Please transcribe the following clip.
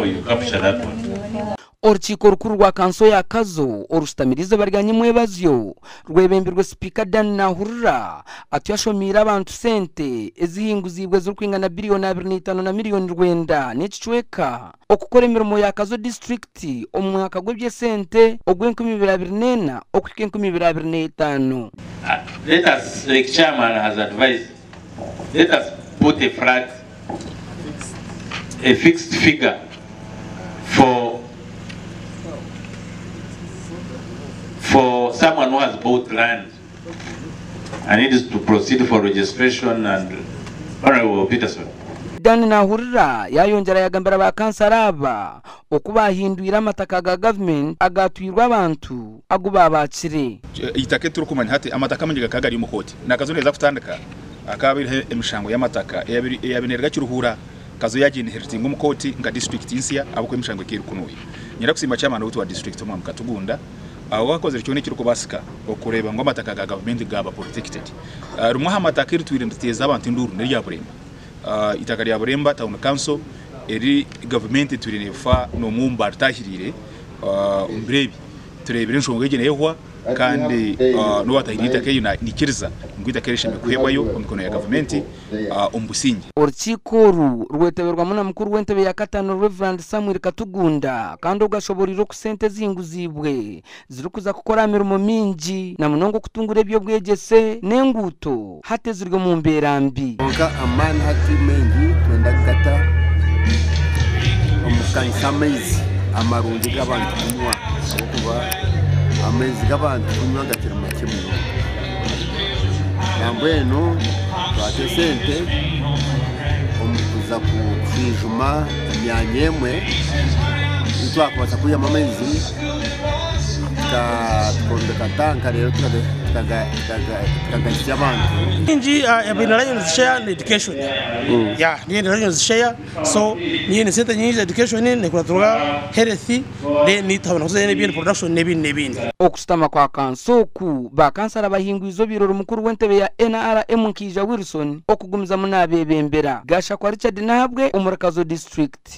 You capture that one. Orukiiko rukuru rwa kanso ya Kazo orushutamire eizooba rya nyimwebazyo rwebembirwe Sipiika Dan Nahurira atyo ashomiire abantu sente ezihinguziibwe ezirikwingana biriyoni 25 na miriyoni 9 n'ekicweka okukora emirimo ya Kazo disiturikiti omu mwaka gw'eby'esente ogw'enkumi ibiri abiri n'ena okuhika enkumi ibiri abiri n'etaano. Let us, like chairman has advised, let us put a flat, a fixed figure for someone who has bought land and needs to proceed for registration and Honorable Peterson. Dan Nahurira yayongyera yagambira ba kansara aba oku bahindwire amataka ga gavumenti agatwirwe abantu agu babakire. Eitaka eturikumanya hati amataka amaingi gakaba gari omu kooti. Nakazo neeza kutandika akabaireho emishango y'amataka eyabaire Kiruhura Kazo yagiinheritinga omu kooti nka disiturikiti nsya ahabw'okuba emishango ekaba erikunuuya. Niinyenda kusiima chairman waitu wa disiturikiti Omwami Katugunda ahabw'okuba akozire kyona ekirikubaasika okureeba ngu amataka ga gavumenti gaaba protected. Rimwe aha mataka eritwire niriteeza abantu enduuru n'erya Buremba. Eitaka rya Buremba Town Council eri gavumenti etwire neefa n'omwe omu baritahiriire omu biro ebi. Tureebire enshonga egi neehwa kandi n'owaatahiriire eitaka eryo naikiriza ngu eitaka eryo rishemereire kuheebwayo omu mikono ya gavumenti omu busingye. Orukiiko oru rwetaberwamu na mukuru w'entebe ya kataano Rev. Samuel Katugunda kandi ogu ashoboreire oku sente ezihinguziibwe zirikuza kukora aha mirimo mingi na munonga okutungura eby'obwegyese n'enguuto hati eziri omu mbeera mbi. Kwonka amaani hati maingi twenda kugata omu kukanyisa amaizi amarungi g'abantu kunywa ahabw'okuba amaizi g'abantu kunywa gakiri makye munonga. Nambwenu twata esente omu kuza kushwijuma emyanya emwe ei twakubaasa kwihamu amaizi tukombeka tanka reero tukagahitsya abantu. Nyingi baine Lions share na education yeah niyo Lions share so niyo esente nyingi education nekuratirwa health then tuhabona kuza n'ebindi production n'ebindi n'ebindi. Okushutama kwa kanso oku, ba kansara bahingwize obaire ori mukuru w'entebe ya NRM Nkaija Wilson okugumizamu nabebembera. Gashakwa Richard Nahabwe omuri Kazo district.